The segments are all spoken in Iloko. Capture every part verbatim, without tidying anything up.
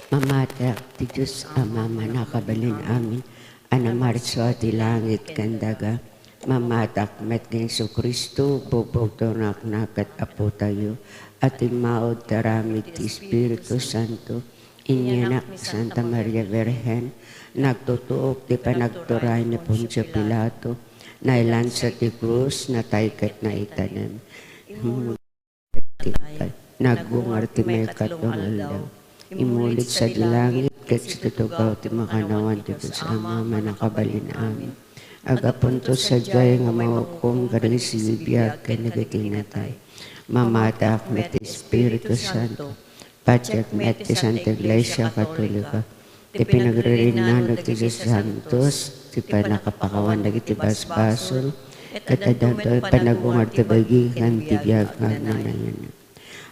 Mamatiak ti Dios a Mama a nakabalin amin, a namarso iti langit ken daga. Mamatiak met ken Jesu-Cristo, bubugtonak ket Apotayo, a timmaud ti aramid ti Espiritu Santo, inyanak ni Santa Maria Birhen, nagtutuok ti panagturay ni Poncio Pilato, nailansa ti krus, natay ket naitanem. Naggungar ti maikatlo nga aldaw. Immuli sadi langit ket situtugaw ti makannawan ti Dios a Mama a nakabalin amin. Aggapunto sadiay nga mahukom kadagiti sibibiag ken dagiti natay. Mamatiak met ti Espiritu Santo. Patiek met ti Santa Iglesia Katolika. Ti pinagririnanan ti Santos, ti pannakapakawan dagiti basbasol, ket addanto met panagungar ti bagi ken ti biag nga agnanayon.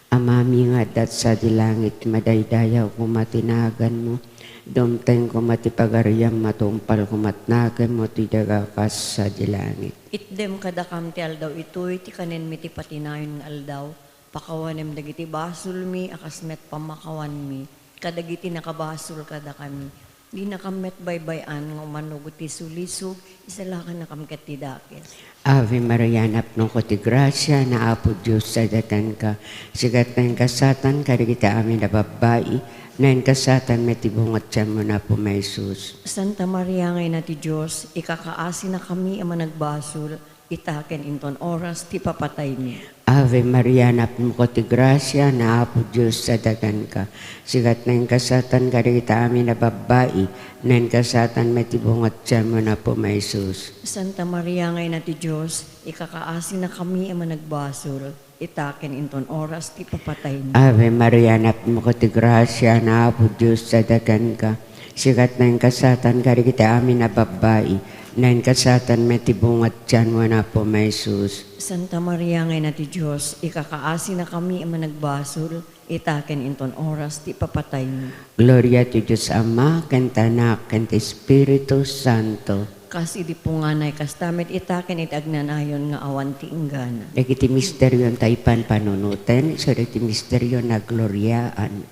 Amami nga adda sadi langit, madaydayaw koma ti naganmo, dumteng koma ti pagariam, matungpal koma ti nakemmo ti daga kas sadi langit. Itdem kadakam ti aldaw itoy ti kanenmi ti patinayon nga aldaw, pakawanem dagiti basolmi a kas met pammakawanmi kadagiti nakabasol kadakami. Dinakam met baybay-an nga umanog ti sulisog, isalakannakam ket ti dakes. Ave Maria, napnongko ti grasia, ni Apo Dios sadi kenka. Sika ti nainkasadan kadagiti amin a babbai, nainkasadan met ti bunga ti tianmo, ni Apo Jesus. Santa Maria nga Ina ti Dios, ikakaasinakami a managbasol, ita ken inton oras ti papataymi. Ave Maria, napnongko ti grasia, ni Apo Dios sadi kenka. Sika ti nainkasadan kadagiti amin a babbai, nainkasadan met ti bunga ti tianmo, ni Apo Jesus. Santa Maria nga Ina ti Dios, ikakaasinakami a managbasol, ita ken inton oras ti papataymi. Ave Maria, napnongko ti grasia, ni Apo Dios sadi kenka. Sika ti nainkasadan kadagiti amin a babbai, nainkasadan met ti bunga ti tianmo, ni Apo Jesus. Santa Maria nga Ina ti Dios, ikakaasinakami a managbasol, ita ken inton oras ti papataymi. Gloria ti Dios Ama, ken ti Anak, ken ti Espiritu Santo. Kas idi punganay, kasta met ita ken iti agnanayon nga awan ti inggana. Dagiti misterio ti panpanunoten, isu dagiti misterio a nagloriaan.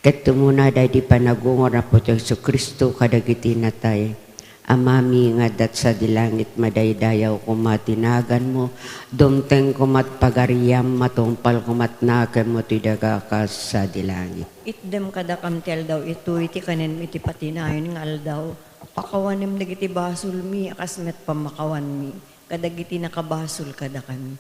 Ket umuna daydi panagungar ni Apo Jesu-Cristo kadagiti natay. Amami nga adda sadi langit, madaydayaw koma ti naganmo, dumteng koma ti pagariam, matungpal koma ti nakemmo ti daga kas sadi langit. Itdem kadakam ti aldaw itoy ti kanenmi ti patinayon nga aldaw. Pakawanem dagiti basolmi a kas met pammakawanmi kadagiti nakabasol kadakami.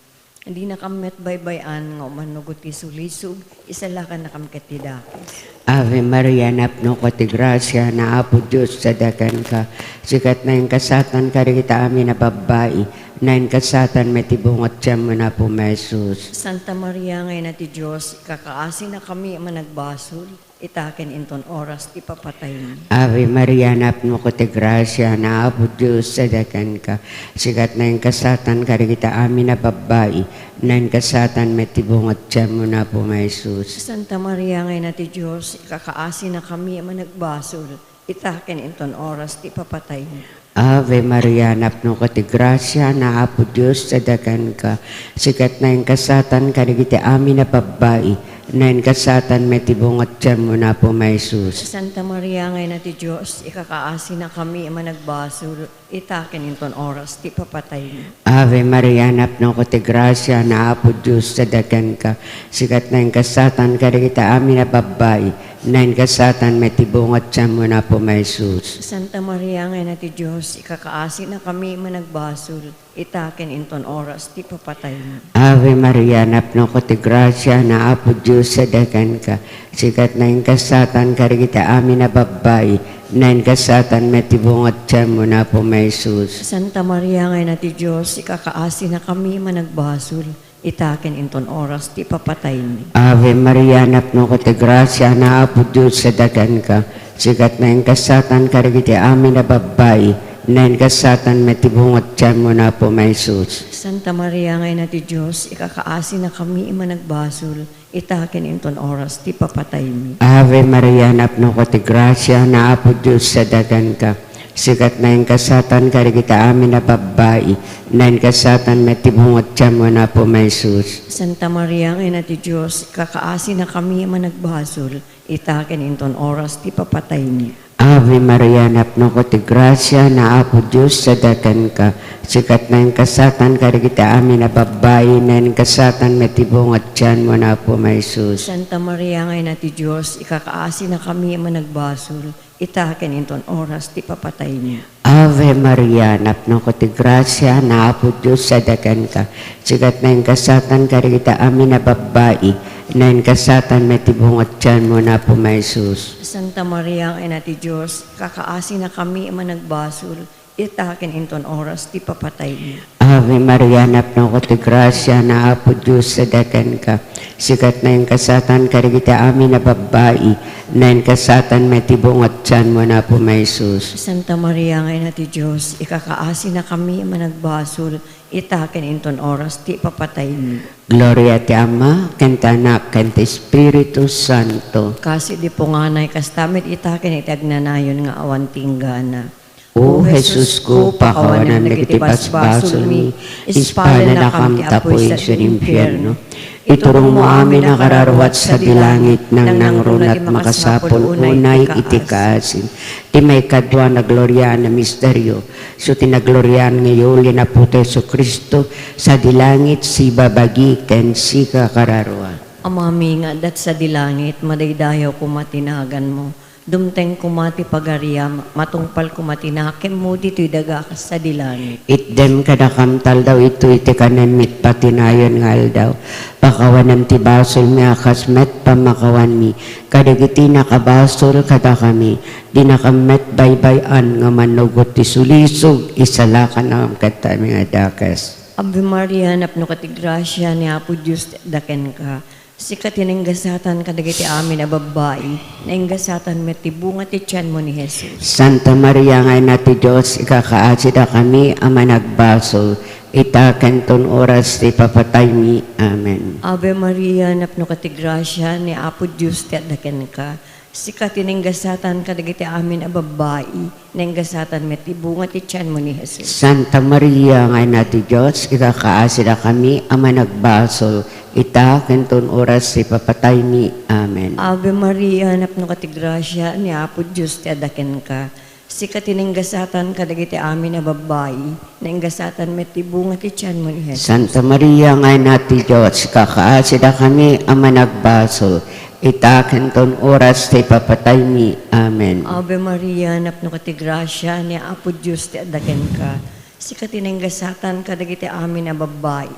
Dinakam met baybay-an nga umanog ti sulisog, isalakannakam ket ti dakes. Ave Maria, napnongko ti grasia, ni Apo Dios sadi kenka. Sika ti nainkasadan kadagiti amin a babbai, nainkasadan met ti bunga ti tianmo, ni Apo Jesus. Santa Maria nga Ina ti Dios, ikakaasinakami a managbasol, ita ken inton oras ti papataymi. Ave Maria, napnongko ti grasia, ni Apo Dios sadi kenka. Sika ti nainkasadan kadagiti amin a babbai, nainkasadan met ti bunga ti tianmo, ni Apo Jesus. Santa Maria nga Ina ti Dios, ikakaasinakami a managbasol, ita ken inton oras ti papataymi. Ave Maria, napnongko ti grasia, ni Apo Dios sadi kenka. Sika ti nainkasadan kadagiti amin a babbai, nainkasadan met ti bunga ti tianmo, ni Apo Jesus. Santa Maria nga Ina ti Dios, ikakaasinakami a managbasol, ita ken inton oras ti papataymi. Ave Maria, napnongko ti grasia, ni Apo Dios sadi kenka. Sika ti nainkasadan kadagiti amin a babbai, nainkasadan met ti bunga ti tianmo, ni Apo Jesus. Santa Maria nga Ina ti Dios, ikakaasinakami a managbasol, ita ken inton oras ti papataymi. Ave Maria, napnongko ti grasia, ni Apo Dios sadi kenka. Sika ti nainkasadan kadagiti amin a babbai, nainkasadan met ti bunga ti tianmo, ni Apo Jesus. Santa Maria nga Ina ti Dios, ikakaasinakami a managbasol, ita ken inton oras ti papataymi. Ave Maria, napnongko ti grasia, ni Apo Dios sadi kenka. Sika ti nainkasadan kadagiti amin a babbai, nainkasadan met ti bunga ti tianmo, ni Apo Jesus. Santa Maria nga Ina ti Dios, ikakaasinakami a managbasol, ita ken inton oras ti papataymi. Ave Maria, napnongko ti grasia, ni Apo Dios sadi kenka. Sika ti naingasatan kadagiti amin a babbai, naingasatan met ti bunga ti tianmo, Apo, nga Jesus. Santa Maria nga Ina ti Dios, ikakaasinakami a managbasol, ita ken inton oras ti papataymi. Ave Maria, napnoko ti grasia, ni Apo Dios sadi kenka. Sika ti naingasatan kadagiti amin a babbai, naingasatan met ti bunga ti tianmo, Apo, nga Jesus. Santa Maria nga Ina ti Dios, ikakaasinakami a managbasol, ita ken inton oras ti papataymi. Ave Maria, napnoko ti grasia, ni Apo Dios sadi kenka. Sika ti naingasatan kadagiti amin a babbai, naingasatan met ti bunga ti tianmo, Apo, nga Jesus. Santa Maria nga Ina ti Dios, ikakaasinakami a managbasol, ita ken inton oras ti papataymi. Ave Maria, napnoko ti grasia, ni Apo Dios sadi kenka. Sika ti naingasatan kadagiti amin a babbai, naingasatan met ti bunga ti tianmo, Apo, nga Jesus. Santa Maria nga Ina ti Dios, ikakaasinakami a managbasol, ita ken inton oras ti papataymi. Gloria ti Ama, ken ti Anak, ken ti Espiritu Santo. Kas idi punganay, kasta met ita ken iti agnanayon nga awan ti inggana. O Jesusko, pakawanam dagiti basbasolmi, ispalanakam ti apuy sadi infierno. Iturongmo amin a kararuat sadi langit, nangnangruna ti makasapul unay iti kaasi. Ti maikadua, nagloriaan a misterio, isu ti nagloriaan nga yuli ni Apo Jesu-Cristo sadi langit, sibabagi ken sika a kararuat. Amami nga adda sadi langit, madaydayaw koma ti naganmo. Dumteng koma ti pagariam, matungpal koma ti nakemmo ditoy daga kas sadi langit. Itdem kadakam ti aldaw itoy ti kanem iti patinayon nga aldaw. Pakawanam ti basolmi a kas met pamakawanmi kadagiti nakabasol kadakami. Dinakam met baybay-an nga manugot ti sulisog, isalakanakam kadakami nga dakes. Ave Maria, napnoka ti grasia, ni Apo Dios ti adda kenka. Sika ti naingasatan kadagiti amin a babbai, naingasatan met ti bunga ti tianmo ni Jesus. Santa Maria nga Ina ti Dios, ikakaasidakami a managbasol, ita ken ton oras ti papataymi. Amen. Ave Maria, napnoka ti grasia, ni Apo Dios ti adda kenka. Sika ti naingasatan kadagiti amin a babbai, naingasatan met ti bunga ti tianmo ni Jesus. Santa Maria nga Ina ti Dios, ikakaasidakami a managbasol, ita ken ton oras ti papataymi. Amen. Ave Maria, napnoka ti grasia, ni Apo Dios ti adda kenka. Sika ti naingasatan kadagiti amin a babbai, naingasatan met ti bunga ti tianmo ni Jesus. Santa Maria nga Ina ti Dios, ikakaasidakami a managbasol, ita ken ton oras ti papataymi. Amen. Ave Maria, napnoka ti grasia, ni Apo Dios ti adda kenka. Sika ti naingasatan kadagiti amin a babbai,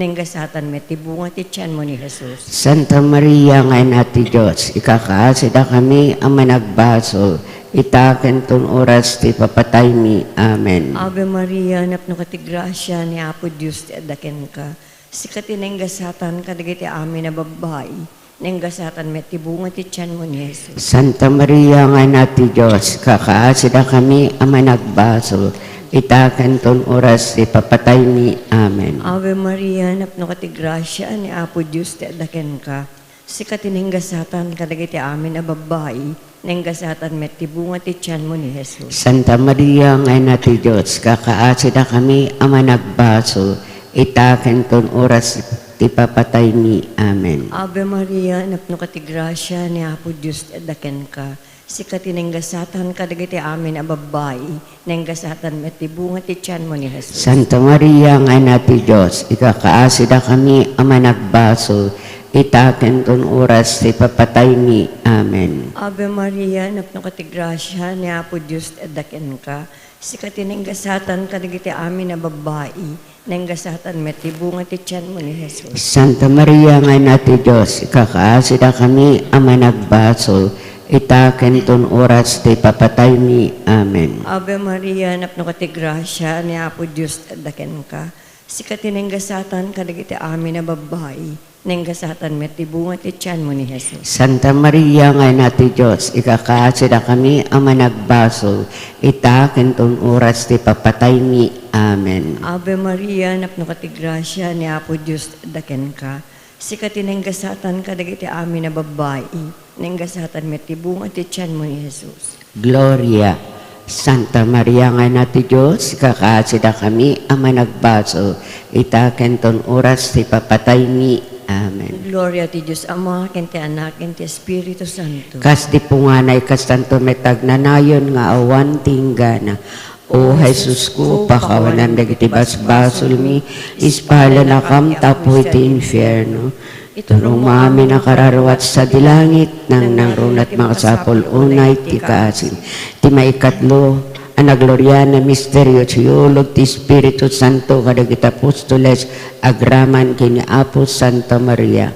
naingasatan met ti bunga ti tianmo ni Jesus. Santa Maria nga Ina ti Dios, ikakaasidakami a managbasol, ita ken ton oras ti papataymi. Amen. Ave Maria, napnoka ti grasia, ni Apo Dios ti adda kenka. Sika ti naingasatan kadagiti amin a babbai, naingasatan met ti bunga ti tianmo ni Jesus. Santa Maria nga Ina ti Dios, ikakaasidakami a managbasol, ita ken ton oras ti papataymi. Amen. Ave Maria, napnoka ti grasia, ni Apo Dios ti adda kenka. Sika ti naingasatan kadagiti amin a babbai, naingasatan met ti bunga ti tianmo ni Jesus. Santa Maria nga Ina ti Dios, ikakaasidakami a managbasol, ita ken ton oras ti papataymi. Amen. Ave Maria, napnoka ti grasia, ni Apo Dios ti adda kenka. Sika ti naingasatan kadagiti amin a babbai, naingasatan met ti bunga ti tianmo ni Jesus. Santa Maria nga Ina ti Dios, ikakaasidakami a managbasol, ita ken ton oras ti papataymi. Amen. Ave Maria, napnoka ti grasia, ni Apo Dios ti adda kenka. Sika ti naingasatan kadagiti amin a babbai, naingasatan met ti bunga ti tianmo ni Jesus. Santa Maria nga Ina ti Dios, ikakaasidakami a managbasol, ita ken ton oras ti papataymi. Amen. Ave Maria, napnoka ti grasia, ni Apo Dios ti adda kenka. Sika ti naingasatan kadagiti amin a babbai, naingasatan met ti bunga ti tianmo ni Jesus. Santa Maria nga Ina ti Dios, ikakaasidakami a managbasol, ita ken ton oras ti papataymi. Amen. Ave Maria, napnoka ti grasia, ni Apo Dios ti adda kenka. Sika ti naingasatan kadagiti amin a babbai, naingasatan met ti bunga ti tianmo ni Jesus. Gloria. Santa Maria nga Ina ti Dios, ikakaasidakami a managbasol, ita ken ton oras ti papataymi. Amen. Gloria ti Dios Ama, ken ti Anak, ken ti Espiritu Santo. Kas ti punganay, kastanto met agnanayon nga awan ti inggana. O Jesusko, pakawanam dagiti basbasolmi, ispalanakam tapno iti infierno. Iturongmo amin a kararuat sadi langit, nangnangruna ti makasapul unay ti kaasim. Ti maikatlo a naglorian a misterio ti iulog ti Espiritu Santo kadagiti apostoles agraman ken ni Apo Santa Maria.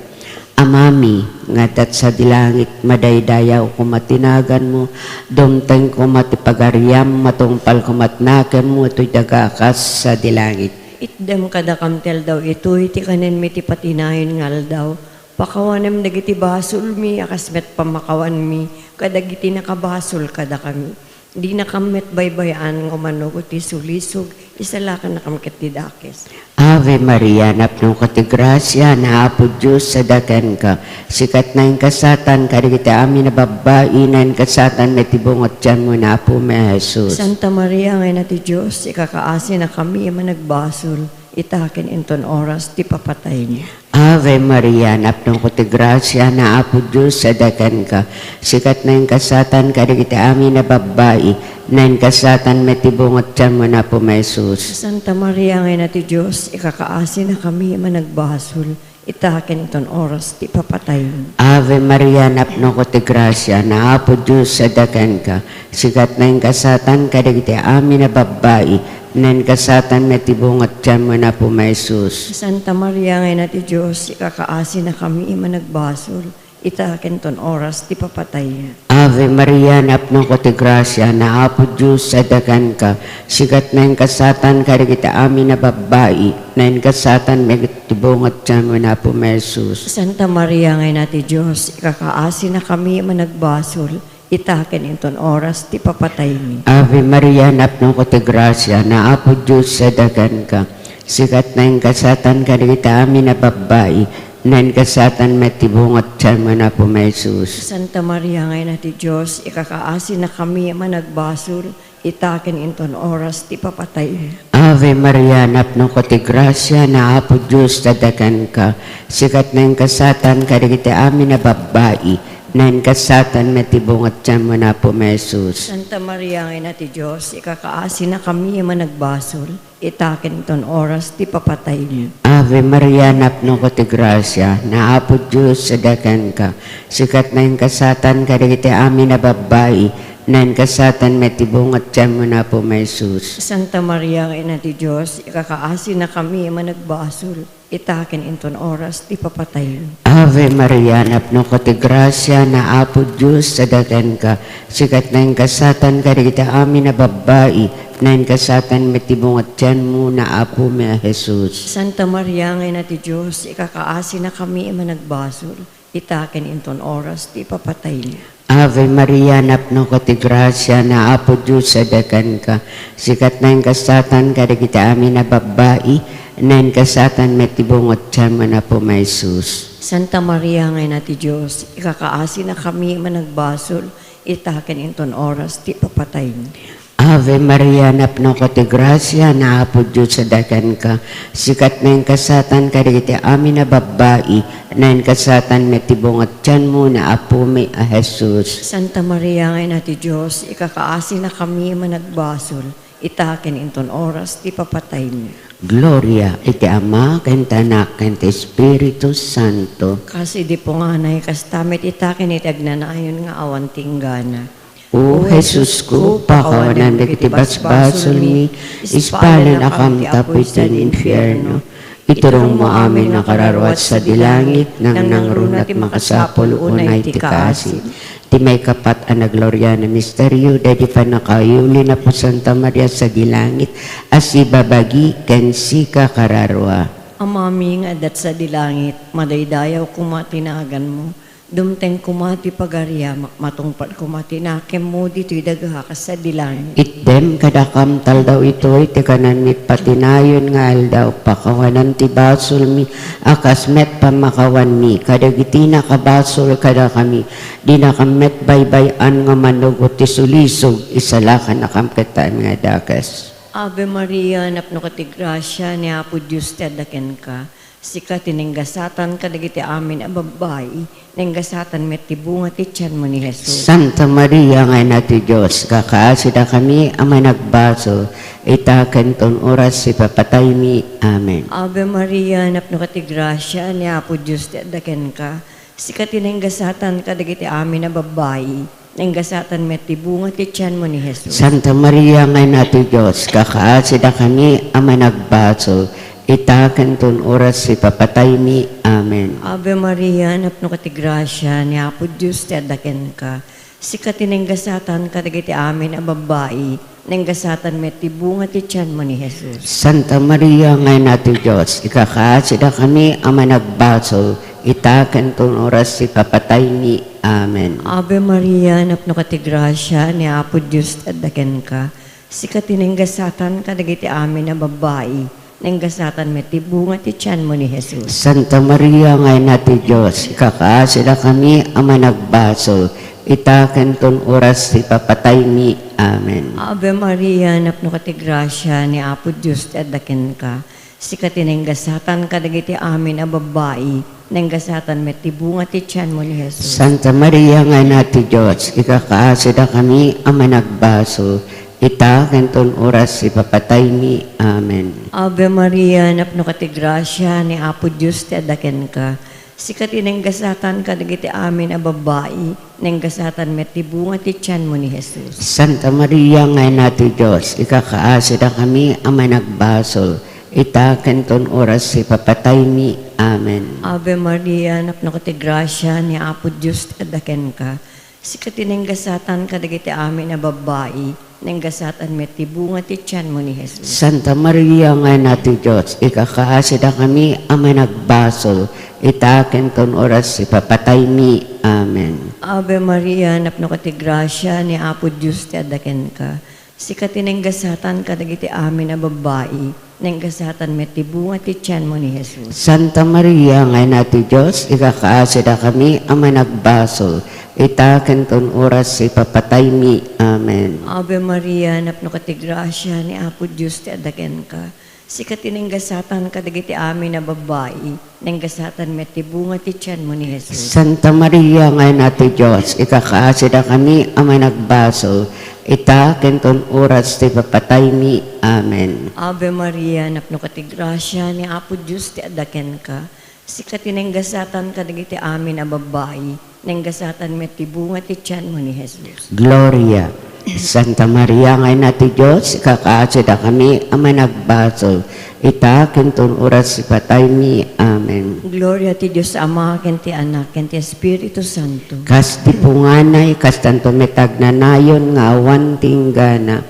Amami nga adda sadi langit, madaydayaw koma ti naganmo, dumteng koma ti pagariam, matungpal koma ti nakemmo itoy daga kas sadi langit. Itdem kadakam ti aldaw itoy ti kanenmi ti patinayon nga aldaw. Pakawanem dagiti basolmi a kas met pamakawanmi kadagiti nakabasol kadakami. Dinakam met baybay-an nga umano ti sulisog, isalakannakam ket ti dakes. Ave Maria, napnoka ti grasia, ni Apo Dios sadakenka. Sika ti nainkasatan kadagiti amin a babbai, nainkasatan met ti bunga ti tianmo ni Apomi a Jesus. Santa Maria nga Ina ti Dios, ikakaasinakami a managbasol, ita ken inton oras ti papataymi. Ave Maria, napnoka ti grasia, ni Apo Dios sadakenka. Sika ti nainkasatan kadagiti amin a babbai, nainkasatan met ti bunga ti tianmo ni Apomi a Jesus. Santa Maria nga Ina ti Dios, ikakaasinakami a managbasol, ita ken inton oras ti papataymi. Ave Maria, napnoka ti grasia, ni Apo Dios sadakenka. Sika ti nainkasatan kadagiti amin a babbai, nainkasatan met ti bunga ti tianmo ni Apomi a Jesus. Santa Maria nga Ina ti Dios, ikakaasinakami a managbasol, ita ken ton oras ti papataymi. Ave Maria, napnoka ti grasia, ni Apo Dios sadakenka. Sika ti nainkasatan kadagiti amin a babbai, nainkasatan met ti bunga ti tianmo ni Apomi a Jesus. Santa Maria nga Ina ti Dios, ikakaasinakami a managbasol, ita ken inton oras ti papataymi. Ave Maria, napnoka ti grasia, ni Apo Dios sadakenka. Sika ti nainkasatan kadagiti amin a babbai, nainkasatan met ti bunga ti tianmo ni Apomi a Jesus. Santa Maria nga Ina ti Dios, ikakaasinakami a managbasol, ita ken inton oras ti papataymi. Ave Maria, napnoka ti grasia, ni Apo Dios sadakenka. Sika ti nainkasatan kadagiti amin a babbai, nainkasatan met ti bunga ti tianmo ni Apomi a Jesus. Santa Maria nga Ina ti Dios, ikakaasinakami a managbasol, ita ken inton oras ti papataymi. Ave Maria, napnoka ti grasia, ni Apo Dios sadakenka. Sika ti nainkasatan kadagiti amin a babbai, nainkasatan met ti bunga ti tianmo ni Apomi a Jesus. Santa Maria nga Ina ti Dios, ikakaasinakami a managbasol, ita ken inton oras ti papataymi. Ave Maria, napnoka ti grasia, ni Apo Dios sadakenka. Sika ti nainkasatan kadagiti amin a babbai, nainkasatan met ti bunga ti tianmo ni Apomi a Jesus. Santa Maria nga Ina ti Dios, ikakaasinakami a managbasol, ita ken inton oras ti papataymi. Ave Maria, napnoka ti grasia, ni Apo Dios sadakenka. Sika ti nainkasatan kadagiti amin a babbai, nainkasatan met ti bunga ti tianmo ni Apomi a Jesus. Santa Maria nga Ina ti Dios, ikakaasinakami a managbasol, ita ken inton oras ti papataymi. Ave Maria, napnoka ti grasia, ni Apo Dios sadakenka. Sika ti nainkasatan kadagiti amin a babbai, nainkasatan met ti bunga ti tianmo ni Apomi a Jesus. Santa Maria nga Ina ti Dios, ikakaasinakami a managbasol, ita ken inton oras ti papataymi. Gloria iti Ama, ken ti Anak, ken ti Espiritu Santo. Kas idi punganay, kasta met ita ken iti agnanayon nga awan ti inggana. O Jesusko, pakawanam dagiti basbasolmi, ispalanakam ti apuy ti infierno. Iturongmo amin a kararuat sadi langit, nangnangruna ti makasapul unay ti kaasim. Ti maikapat a naglorian a misterio, daydi pannakayuli ni Apo Santa Maria sadi langit, a sibabagi ken sika kararua. Amami nga adda sadi langit, madaydayaw koma ti naganmo. Dumteng koma ti pagariam, matungpal koma ti nakemmo ditoy daga a kas sadi langit. Itdem kadakam ti aldaw itoy ti kananmi iti patinayon nga aldaw. Pakawanem ti basolmi a kas met pammakawanmi kadagiti nakabasol kadakami. Dinakam met baybay-an nga manugot ti sulisog, isalakannakam ket ti amin nga dakes. Ave Maria, napnoka ti grasia, ni Apo Dios ti adda kenka. Sika ti nanggasatan kadagiti amin a babbai, nanggasatan met ti bunga ti tianmo ni Jesus. Santa Maria nga Ina ti Dios, kakaasidakammi a managbasol, ita ken ton oras ti papataymi. Amen. Ave Maria, napnoka ti grasia, ni Apo Dios ti adda kenka. Sika ti nanggasatan kadagiti amin a babbai, nanggasatan met ti bunga ti tianmo ni Jesus. Santa Maria nga Ina ti Dios, kakaasidakammi a managbasol, ita ken ton oras ti papataymi. Amen. Ave Maria, napnoka ti grasia, ni Apo Dios ti adda kenka. Sika ti nanggasatan kadagiti amin a babbai, nanggasatan met ti bunga ti tianmo ni Jesus. Santa Maria nga Ina ti Dios, ikakaasidakami a managbasol, ita ken ton oras ti papataymi. Amen. Ave Maria, napnoka ti grasia, ni Apo Dios ti adda kenka. Sika ti nanggasatan kadagiti amin a babbai, nanggasatan met ti bunga ti tianmo ni Jesus. Santa Maria nga Ina ti Dios, ikakaasidakami a managbasol, ita ken ton oras ti papataymi. Amen. Ave Maria, napnoka ti grasia, ni Apo Dios ti adda kenka. Sika ti nanggasatan kadagiti amin a babbai, nanggasatan met ti bunga ti tianmo ni Jesus. Santa Maria nga Ina ti Dios, ikakaasidakami a managbasol, ita ken ton oras ti papataymi. Amen. Ave Maria, napnoka ti grasia, ni Apo Dios ti adda kenka. Sika ti nanggasatan kadagiti amin a babbai, nanggasatan met ti bunga ti tianmo ni Jesus. Santa Maria nga Ina ti Dios, ikakaasidakami a managbasol, ita ken ton oras ti papataymi. Amen. Ave Maria, napnoka ti grasia, ni Apo Dios ti adda kenka. Sika ti nanggasatan kadagiti amin a babbai, nanggasatan met ti bunga ti tianmo ni Jesus. Santa Maria nga Ina ti Dios, ikakaasidakami a managbasol, ita ken ton oras ti papataymi. Amen. Ave Maria, napnoka ti grasia, ni Apo Dios ti adda kenka. Sika ti nanggasatan kadagiti amin a babbai, nanggasatan met ti bunga ti tianmo ni Jesus. Santa Maria nga Ina ti Dios, ikakaasidakami a managbasol, ita ken ton oras ti papataymi. Amen. Ave Maria, napnoka ti grasia, ni Apo Dios ti adda kenka. Sika ti nanggasatan kadagiti amin a babbai, nanggasatan met ti bunga ti tianmo ni Jesus. Santa Maria nga Ina ti Dios, ikakaasidakami a managbasol, ita ken ton oras ti papataymi. Amen. Ave Maria, napnoka ti grasia, ni Apo Dios ti adda kenka. Sika ti nanggasatan kadagiti amin a babbai, nanggasatan met ti bunga ti tianmo ni Jesus. Gloria. Santa Maria nga Ina ti Dios, ikakaasidakami a managbasol, ita ken ton oras ti pataymi. Amen. Gloria ti Dios Ama, ken ti Anak, ken ti Espiritu Santo. Kas ti punganay, kastanto met agnanayon nga awan ti inggana.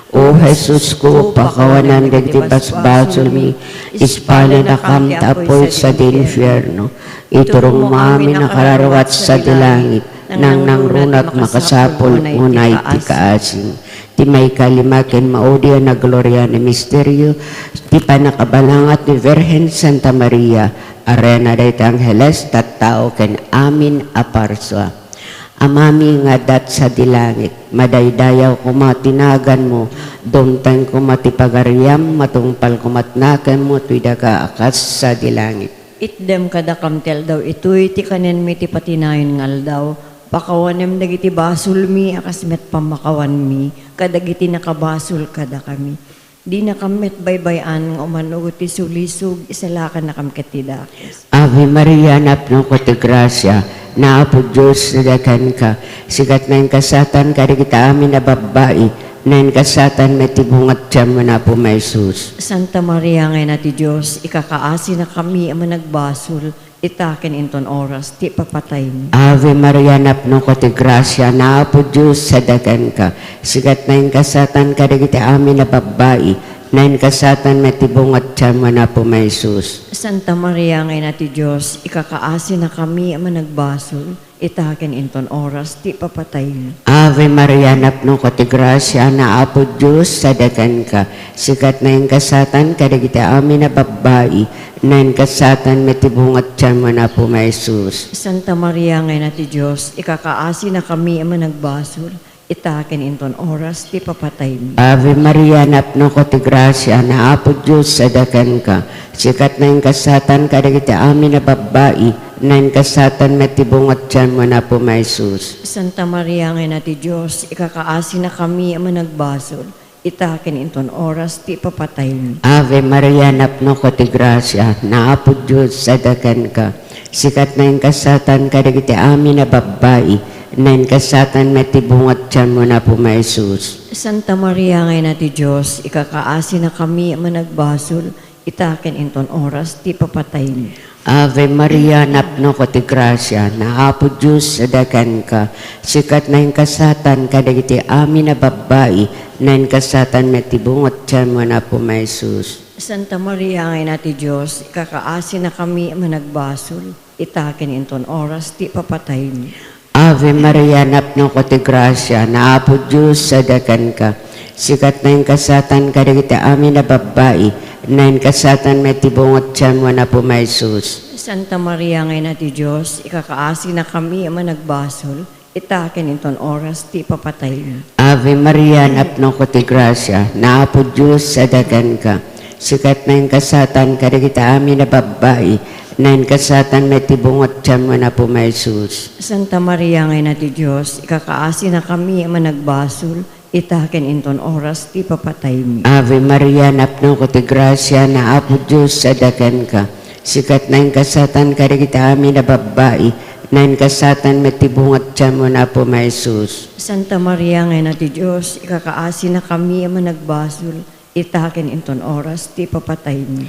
O Jesusko, pakawanam dagiti basbasolmi, ispalanakam ti apuy sadi infierno. Iturongmo amin a kararua sadi langit, nangnangruna ti makasapul unay ti kaasim. Ti maikalima ken maudi a nagloriaan a misterio, ti pannakabalangat ni Virgen Santa Maria, arena dagiti angheles, tattao ken amin a parsua. Amami nga adda sadi langit, madaydayaw koma ti naganmo, dumteng koma ti pagariam, matungpal koma ti nakemmo toy daga a kas sadi langit. Itdem kadakam ti aldaw itoy ti kanenmi ti patinayon nga aldaw. Pakawanem dagiti basolmi a kas met pammakawanmi kadagiti nakabasol kadakami. Dinakam met baybay-an nga umanugot ti sulisog, isalakannakam ket ti dakes. Ave Maria, napnoka ti grasia, ni Apo Dios adda kenka. Sika ti nanggasatan kadagiti amin a babbai, nanggasatan met ti bunga ti tianmo, ni Apo Jesus. Santa Maria nga Ina ti Dios, ikakaasinakami a managbasol, ita ken inton oras ti ipapataymi. Ave Maria, napnoka ti grasia, ni Apo Dios adda kenka. Sika ti nanggasatan kadagiti amin a babbai, nanggasatan met ti bunga ti tianmo, ni Apo Jesus. Santa Maria nga Ina ti Dios, ikakaasinakami a managbasol, ita ken inton oras ti ipapataymi. Ave Maria, napnoka ti grasia, ni Apo Dios sadakanka. Sika ti naingasatan kadagiti amin a babbai, naingasatan met ti bunga ti tianmo, Apo Jesus. Santa Maria nga Ina ti Dios, ikakaasinakami a managbasol, ita ken inton oras ti ipapataymi. Ave Maria, napnoka ti grasia, ni Apo Dios sadakanka. Sika ti naingasatan kadagiti amin a babbai, naingasatan met ti bunga ti tianmo, Apo Jesus. Santa Maria nga Ina ti Dios, ikakaasinakami a managbasol, ita ken inton oras ti ipapataymi. Ave Maria, napnoka ti grasia, ni Apo Dios sadakanka. Sika ti naingasatan kadagiti amin a babbai, naingasatan met ti bunga ti tianmo, Apo Jesus. Santa Maria nga Ina ti Dios, ikakaasinakami a managbasol, ita ken inton oras ti ipapataymi. Ave Maria, napnoka ti grasia, ni Apo Dios sadakanka. Sika ti naingasatan kadagiti amin a babbai, naingasatan met ti bunga ti tianmo, Apo Jesus. Santa Maria nga Ina ti Dios, ikakaasinakami a managbasol, ita ken inton oras ti ipapataymi. Ave Maria, napnoka ti grasia, ni Apo Dios sadakanka. Sika ti naingasatan kadagiti amin a babbai, naingasatan met ti bunga ti tianmo, Apo Jesus. Santa Maria nga Ina ti Dios, ikakaasinakami a managbasol, ita ken inton oras ti ipapataymi. Ave Maria, napnoka ti grasia, ni Apo Dios sadakanka. Sika ti naingasatan kadagiti amin a babbai, naingasatan met ti bunga ti tianmo, Apo Jesus. Santa Maria nga Ina ti Dios, ikakaasinakami a managbasol, ita ken inton oras ti ipapataymi. Ave Maria, napnoka ti grasia, ni Apo Dios sadakanka. Sika ti naingasatan kadagiti amin a babbai, naingasatan met ti bunga ti tianmo, Apo Jesus. Santa Maria nga Ina ti Dios, ikakaasinakami a managbasol, ita ken inton oras ti ipapataymi.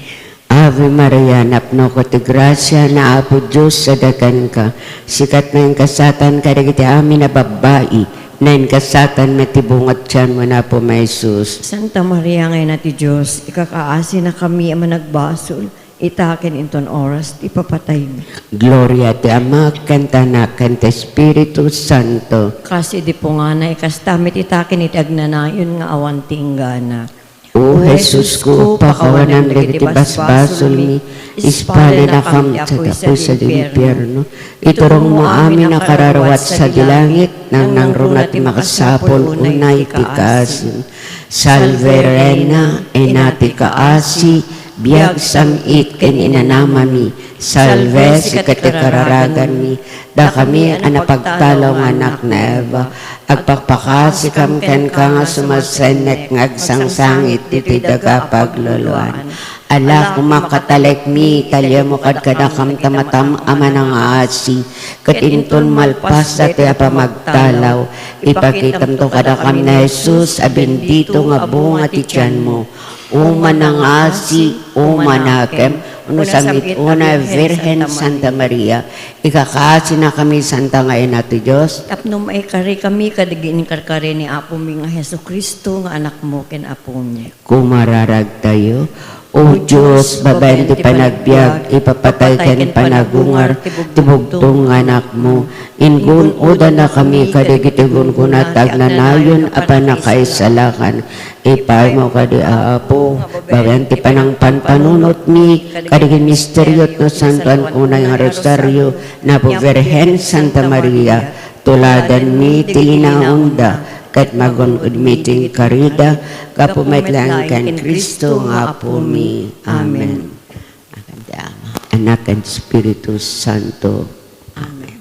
Ave Maria, napnoka ti grasia, ni Apo Dios sadakanka. Sika ti naingasatan kadagiti amin a babbai, naingasatan met ti bunga ti tianmo, Apo Jesus. Santa Maria nga Ina ti Dios, ikakaasinakami a managbasol, ita ken inton oras ti ipapataymi. Gloria ti Ama, ken ti Anak, ken ti Espiritu Santo. Kas idi punganay, kasta met ita ken iti agnanayon nga awan ti inggana. O Jesusko, pakawanam dagiti basbasolmi, ispalenakam iti apuy sadi impierno. Iturongmo amin a kararuat sadi langit, nangnangruna ti makasapul unay ti kaasim. Salve Reina, Ina ti kaasi, biag, sam-it ken inanamami. Salve, sika ti kararaganmi. Dakami a napagtalaw nga anak ni Eva, agpakpakasikam kenka nga sumasennek nga agsangsangit ditoy daga a pagluluan. Ala koma, katalekmi, ta liammo kadkadakam ta matam a manangaasi, ket inton malpas daytoy a pamagtalaw, ipakitamto kadakam ni Jesus a bendito nga bunga ti tianmo. O manangaasi, o manakem, no sam-it unay a Birhen Santa Maria, ikakaasinakami, Santa nga Ina ti Dios. Tapno maikarikami kadagiti inkarkari ni Apomi nga Jesu-Cristo nga Anakmo ken Apomi. Kumararagtayo. O Dios, babaen ti panagbiag, ipapatay ken panagungar ti bugtong nga Anakmo. Ingun-odannakami kadagiti gungguna ti agnanayon a pannakaisalakan. Ipaymo kadi, Apo, babaen ti panangpanpanunotmi kadagiti misterio ti nasantoan unay nga rosario, Napo Birhen Santa Maria, tuladanmi ti inaunda, ket magun-odmi ti inkarida, gapu met laeng ken Cristo nga Apomi. Amen. Anak ken Espiritu Santo. Amen.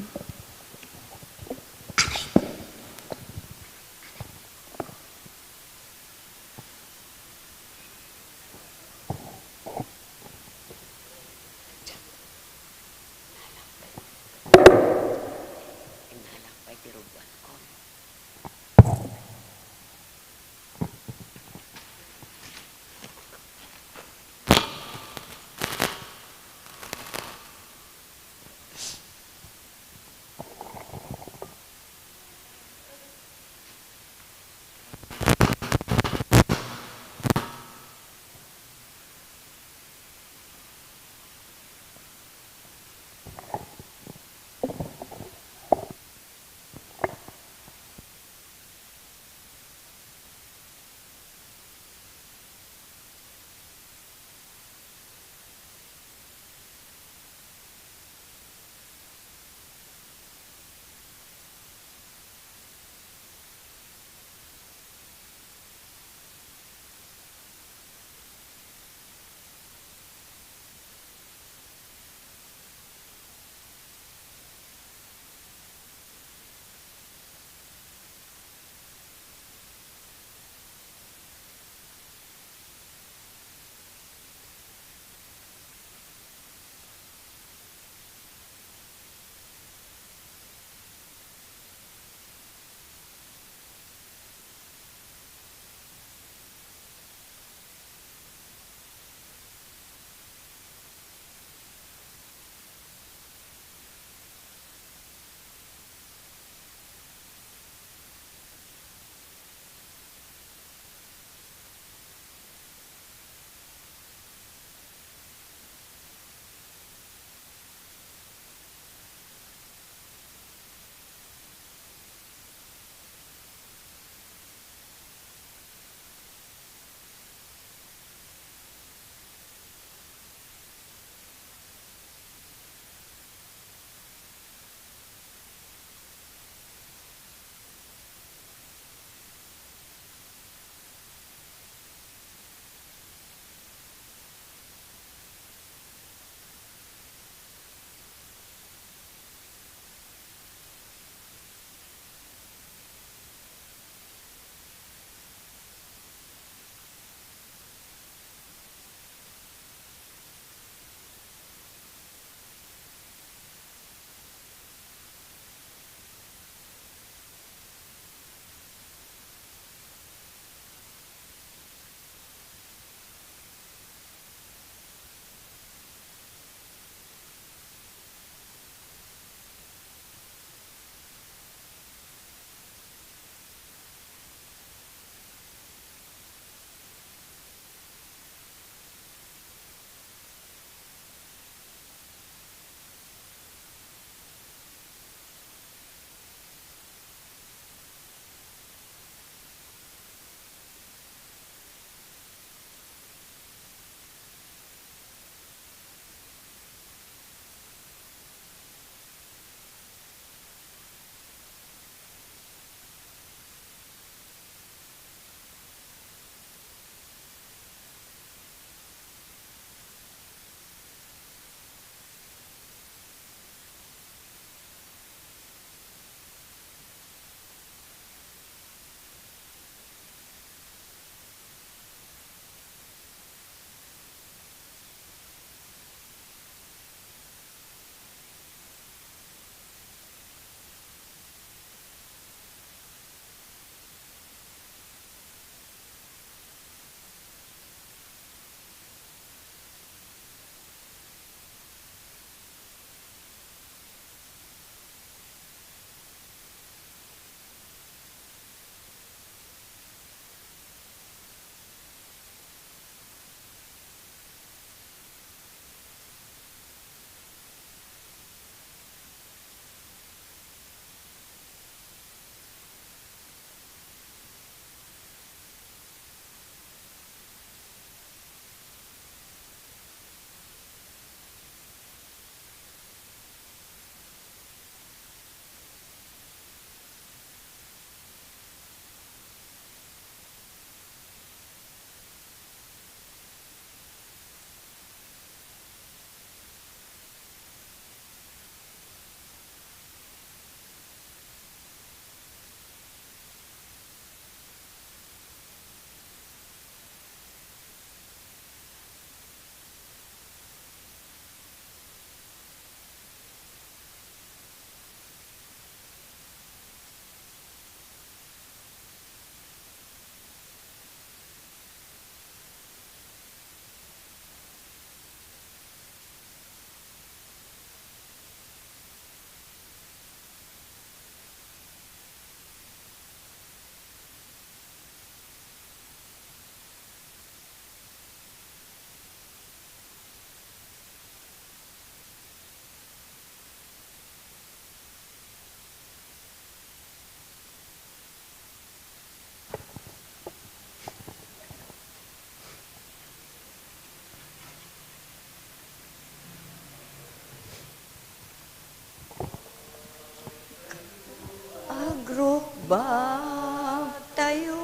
Bagtayo,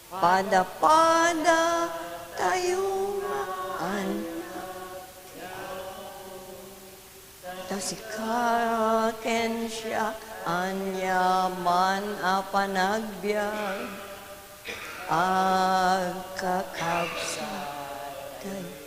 pada-pada tayo nga anak. Ta sika ken siak aniaman a panagbiag, agkakabsat tayo.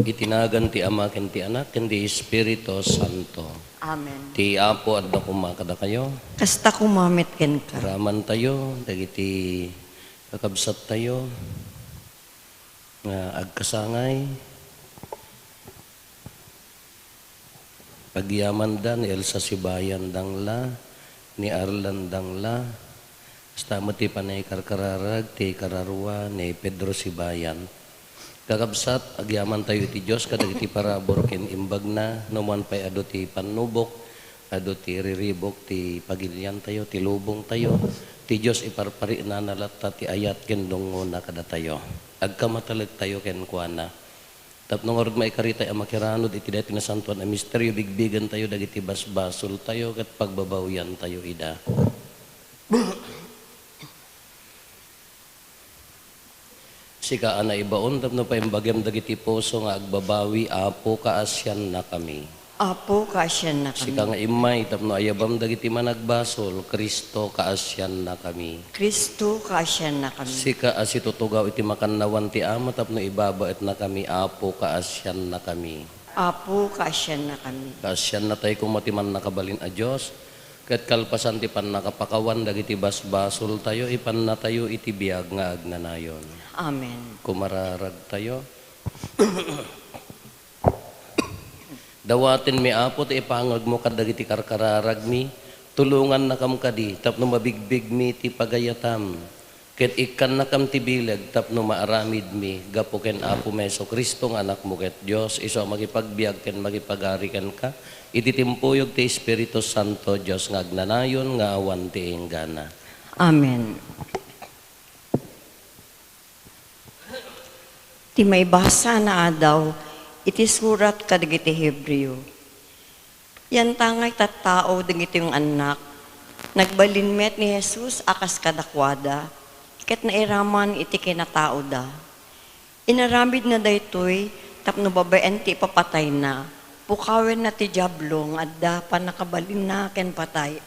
Iti nagan ti Ama, ken ti Anak, ken ti Espiritu Santo. Amen. Ti Apo adda koma kadakayo. Kasta koma met kenka. Raman tayo dagiti kakabsat tayo nga agkasangay. Agyamanda ni Elsa Sibayan Dangla, ni Arlan Dangla, kasta met ti panay karkararag ti kararua ni Pedro Sibayan. Kakabsat, agyamantayo iti Dios kadagiti parabur ken imbagna, no man pay adu ti pannubok, adu ti riribuk ti pagiliantayo, ti lubongtayo, ti Dios iparparinana latta ti ayat ken dungngona kadatayo. Agkamatalegtayo kenkuana. Tapno ngarud maikaritayo a makiranud iti daytoy nasantoan a misterio, bigbigentayo dagiti basbasoltayo ket pagbabawiantayo ida. Sika a naibaon tapno paimbagem dagiti puso nga agbabawi, Apo, kaasiannakami. Apo, kaasiannakami. Sika nga immay tapno ayabam dagiti managbasol, Cristo, kaasiannakami. Cristo, kaasiannakami. Sika a situtugaw iti makannawan ti Ama tapno ibabaetnakami, Apo, kaasiannakami. Apo, kaasiannakami. Kaasiannatay koma ti Mannakabalin a Dios, ket kalpasan ti pannakapakawan dagiti basbasoltayo, ipannatayo iti biag nga agnanayon. Amen. Kumararagtayo. Dawatenmi, Apo, ti ipangegmo kadagiti karkararagmi. Tulongannakam kadi tapno mabigbigmi ti pagayatam. Ket ikkannakam ti bileg tapno maaramidmi gapu ken Apomi Jesu-Cristo nga Anakmo ket Dios, isu a makipagbiag ken makipagari kenka iti timpuyog ti Espiritu Santo, Dios nga agnanayon nga awan ti inggana. Amen. Ti maibasa nga adaw iti surat kadagiti Hebreo. Yantangay tattao dagitoy nga annak. Nagbalin met ni Jesus a kas kadakuada, ket nairaman iti kinataoda. Inaramidna daytoy tapno babaen ti ipapatayna, pukawenna ti Diablo nga adda pannakabalinna ken patay.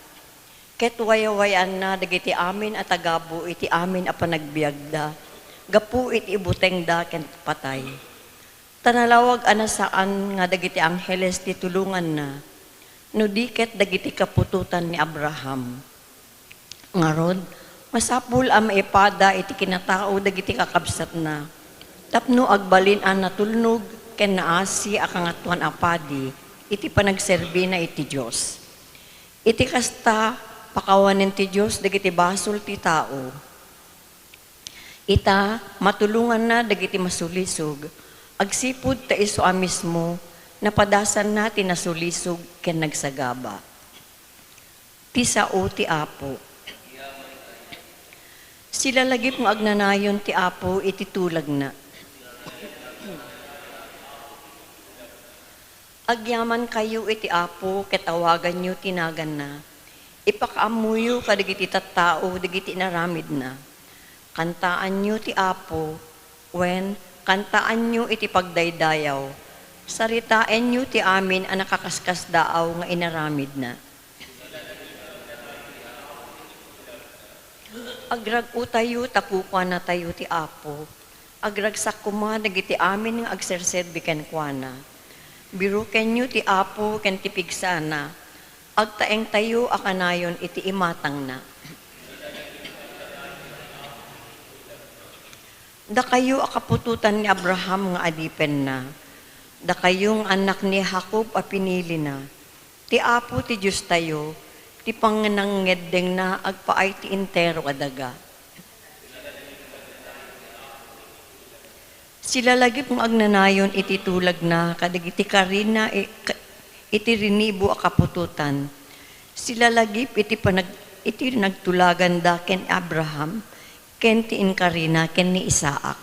Ket wayaway-anna dagiti amin a tagabu iti amin a panagbiagda gapu iti ibutengda ken patay. Ta nalawag a nasaan nga dagiti angheles ti tulonganna, no di ket dagiti kaputotan ni Abraham. Ngarud, masapul a maipada iti kinatao dagiti kakabsatna, tapno agbalin a natulnog ken naasi a Kangatoan a Padi iti panagserbina iti Dios. Iti kasta, pakawanen ti Dios dagiti basol ti tao. Ita, matulonganna dagiti masulisog, agsipud ta isu a mismo, napadasanna ti nasulisog ken nagsagaba. Ti sao ti Apo. Silalagip nga agnanayon ti Apo iti tulagna. Agyamankayo iti Apo ket awaganyo ti naganna. Ipakaammoyo kadagiti tattao dagiti inaramidna. Kantaanyo ti Apo, wen, kantaanyo iti pagdaydayaw. Saritaenyo ti amin a nakaskaskasdaaw nga inaramidna. Agrag-otayo ta kukuanatayo ti Apo. Agragsak koma dagiti amin nga agserserbi kenkuana. Birukenyo ti Apo ken ti pigsana. Agtaengtayo a kanayon iti imatangna. Dakayo a kaputotan ni Abraham nga adipenna, dakayo nga annak ni Jacob a pinilina, ti Apo ti Diostayo, ti pangnangngeddengna agpaay ti entero a daga. Silalagip nga agnanayon iti tulagna kadagiti karina i-, ka-, iti rinibo a kaputotan. Silalagip iti panag-, iti nagtulaganda ken Abraham, ken ti inkarina ken ni Isaac.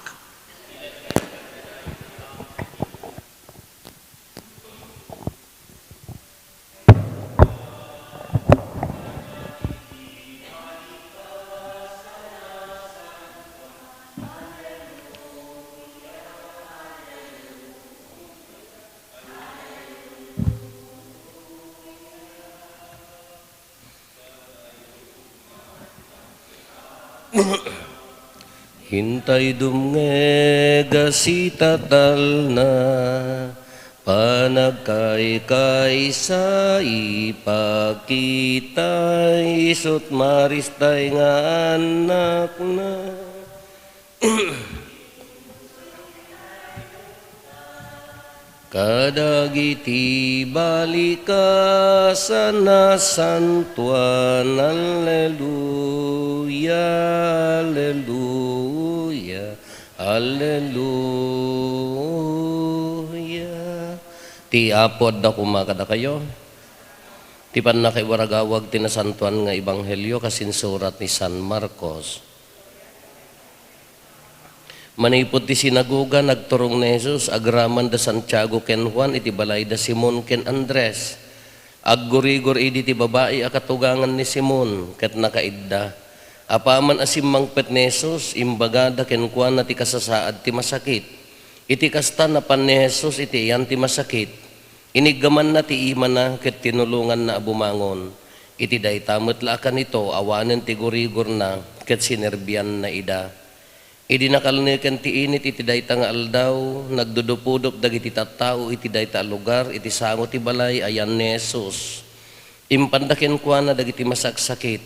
Intay dumngeg a sitatalna, panagkaykaysa ipakita, isut' maristay nga annakna. Kadagiti balikas a nasantoan, Alleluia, Alleluia, Alleluia. Ti Apo adda koma kadakayo. Ti pannakaiwaragawag ti nasantoan nga ebanghelio kas insurat ni San Marcos. Manipud ti sinagoga, nagturong ni Jesus agraman da Santiago ken Juan iti balay da Simon ken Andres. Aggurigor idi ti babai a katugangan ni Simon ket nakaidda. Apaman a simmangpet ni Jesus, imbagada kenkuana ti kasasaad ti masakit. Iti kasta, napan ni Jesus iti iyan ti masakit. Iniggamanna ti imana ket tinulonganna a bumangon. Iti dayta met la a kanito, awanen ti gurigorna ket sinerbianna ida. Idi nakalneken ti init iti dayta nga aldaw, nagdudupudop dagiti tattao iti dayta a lugar iti sango ti balay a yan ni Jesus. Impanda kenkuana dagiti masaksakit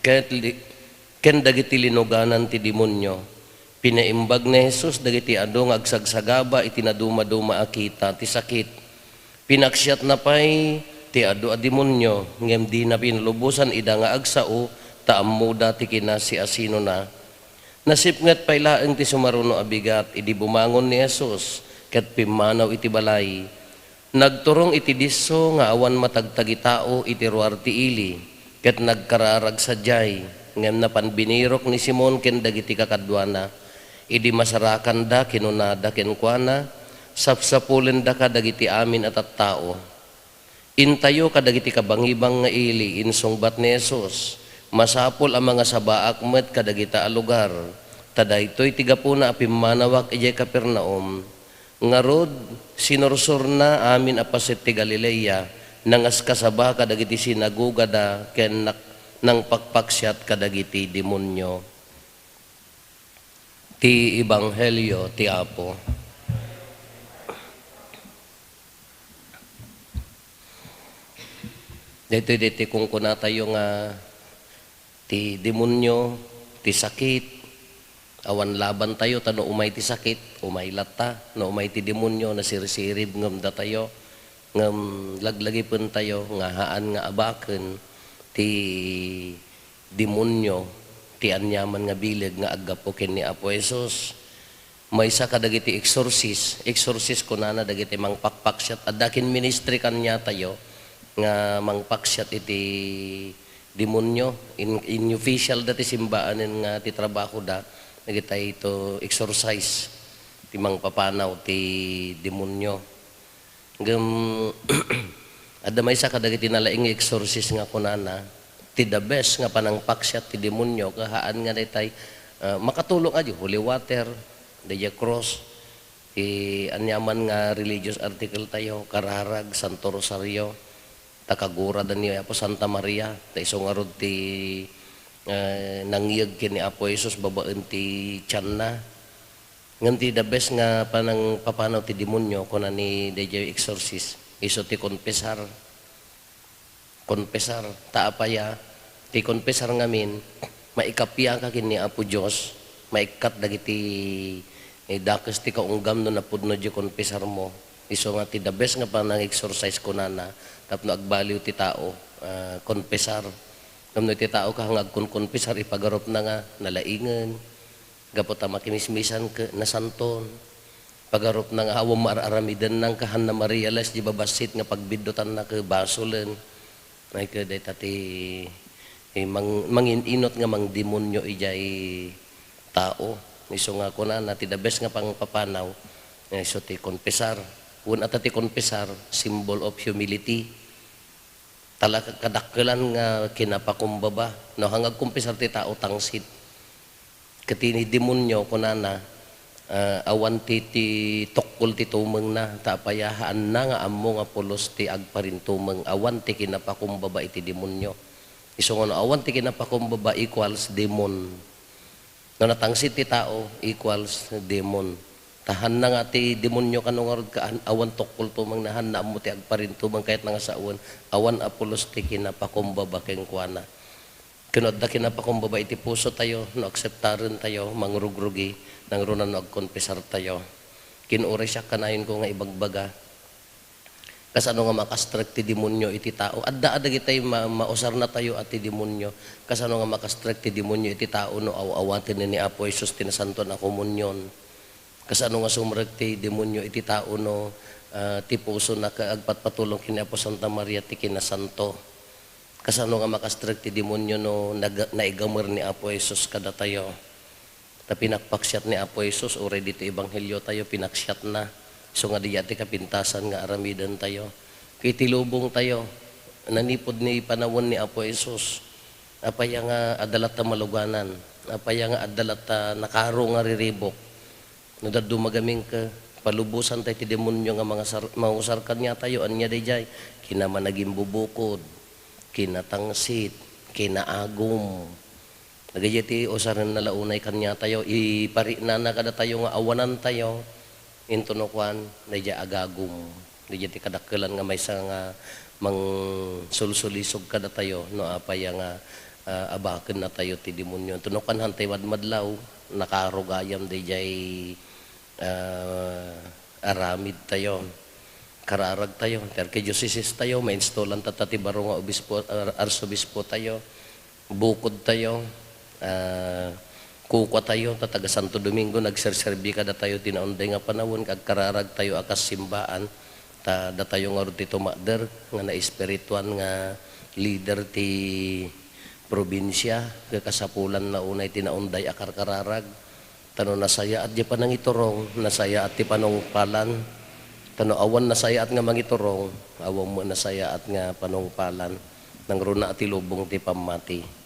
ket li-, ken dagiti linuganan ti demonio. Pinaimbag ni Jesus dagiti adu nga agsagsagaba iti nadumaduma a kita ti sakit. Pinaksiatna pay ti adu a demonio, ngem dina pinalubosan ida nga agsao ta ammoda ti kinasiasinona. Nasipnget pay laeng ti sumaruno a bigat idi bumangon ni Jesus ket pimmanaw iti balay. Nagturong iti disso nga awan matagtagitao iti ruar ti ili, ket nagkararag sadiay. Ngem napan binirok ni Simon ken dagiti kakaduana. Idi masarakanda, kinunada kenkuana, "Sapsapulendaka dagiti amin a tattao." Intayo kadagiti kabangibang nga ili, insungbat ni Jesus, "Masapul a mangasabaak met kadagita a lugar, ta daytoy ti gapuna a pimmanawak idiay Capernaum." Ngarud, sinursorna amin a paset ti Galilea, nangaskasaba kadagiti sinagogada ken nak-, nangpakpaksiat kadagiti demonio. Ti Ebanghelio ti Apo. Daytoy, daytoy kunkunatayo nga ti demonio, ti sakit, awan labantayo ta no umay ti sakit, umay latta, no umay ti demonio, nasirsirib ngem datayo, ngem laglagipentayo nga haan nga abaken ti demonio ti aniaman nga bileg nga aggapu ken ni Apo Jesus. Maysa kadagiti exorcist, exorcist kunana dagiti mangpakpaksiat. Adda kin ministry kaniatayo nga mangpaksiat iti demonio. In, in official da ti simbaanen nga ti trabahoda, dagitay to exorcise, ti mangpapanaw ti demonio. Ngem, adda maysa kadagiti nalaing nga exorcist nga kunana, ti the best nga panangpaksiat ti demonio, kahaan nga daytay, ah, makatulong adi, holy water, daydiay cross, ti aniaman nga religious article tayo, kararag, Santo Rosario, ta kagurada ni Apo Santa Maria, ta isu ngarud ti, eh, nangyeg ken ni Apo Jesus babaen ti tianna. Ngem ti the best nga panangpapanaw ti demonio, kuna ni daydiay exorcist, isu ti konpesar. Konpesar. Ta apaya, ti konpesar ngamin, maikapiaka ken ni Apo Dios, maikkat dagiti, eh, dakes ti kaunggam no napudno diay konpesarmo. Isu nga ti the best nga panang-exorcise kunana, tapno agbaliw ti tao, ah, konpesar. Ngem no ti tao kaha nga agkonkonpesar, ipagarupna nga nalaingen, gapu ta makimismisan ket nasanton. Pagarupna nga awan maar-aramidenna, kahaan na ma-realize diay babassit nga pagbiddutanna ket basolen. Ay, ket dayta ti, eh, mang-, mangin-inut nga mangdemonio idiay tao. Isu nga kunana, ti the best nga pangpapanaw, eh, isu ti konpesar. Wen ata ti konpesar, symbol of humility. Talaga kadakkelan nga kinapakumbaba. No, haan nga agkonpesar ti tao, tangsit. Ket ti demonio, kunana, ah, awan ti, ti tukkol ti tumengna, ta apaya, haanna nga ammo nga pulos ti agparintumeng. Awan ti kinapakumbaba iti demonio. Isu nga no awan ti kinapakumbaba equals demon. No natangsit ti tao, equals demon. Ta hanna nga ti demonyo kano ngarud kaan, awan tokkol tumang na, hanna ammo ti agparin tumang kayat na nga sawen, awan a pulos ti kinapakumbaba kenkuana. Ken no adda kinapakumbaba iti puso tayo, no akseptaren tayo, mangrugrugi, nangruna no agkonfesar tayo. Kin uray siak kanayon ko nga ibagbaga, kasano nga makastrek ti demonyo iti tao? Adda a dagitay ma-, mausarna tayo a ti demonyo. Kasano nga makastrek ti demonyo iti tao no aw-awaten ni Apo Jesus ti nasantoan a komunyon? Kasano nga sumrek ti demonyo iti tao no, ah, ti pusona ket agpatpatulong ken ni Apo Santa Maria ti kinasanto? Kasano nga makastrek ti demonyo no nag-, naigamer ni Apo Jesus kadatayo? Ta pinakpaksiat ni Apo Jesus, uray dito ebanghelio tayo, pinaksiatna. Isu nga diya ti kapintasan nga aramiden tayo. Iti lubong tayo, nanipod ni panawen ni Apo Jesus. Apaya nga adda latta maluganan? Apaya nga adda latta nakaro nga riribok? No dadduma gamin ka, palubosan tayo ti demonyo nga mangasar-, mangusar kaniatayo, ania daydiay? Kinamanagimbubukod, kinatangsit, kinaagum. Dagiti usarenna la unay kaniatayo, iparinana kadatayo nga awanantayo, intono kuan, daydiay agagum. Daydiay ti kadakkelan nga maysa nga mangsulsulisog kadatayo, no apay nga, ah, abakennatayo ti demonyo. Intono kuan, hantay madmadlaw, nakaro gayam daydiay, ah, aramid tayo. Kararag tayo. Ti arkidiocese tayo, mainstolan tatta ti baro nga obispo, ar-, arsobispo tayo. Bukod tayo, ah, kukua tayo, ta taga Santo Domingo, nagserserbi kadatayo ti naunday nga panawen, agkararag tayo a kas simbaan, ta datayo ngarud ti tumakder nga naespirituan nga leader ti probinsia, ket kasapulanna unay ti naunday a karkararag. Ta no nasayaat diay panangiturong, nasayaat ti panungpalan. Ta no awan nasayaat nga mangiturong, awan met nasayaat nga panungpalan. Nangruna ti lubong ti pammati.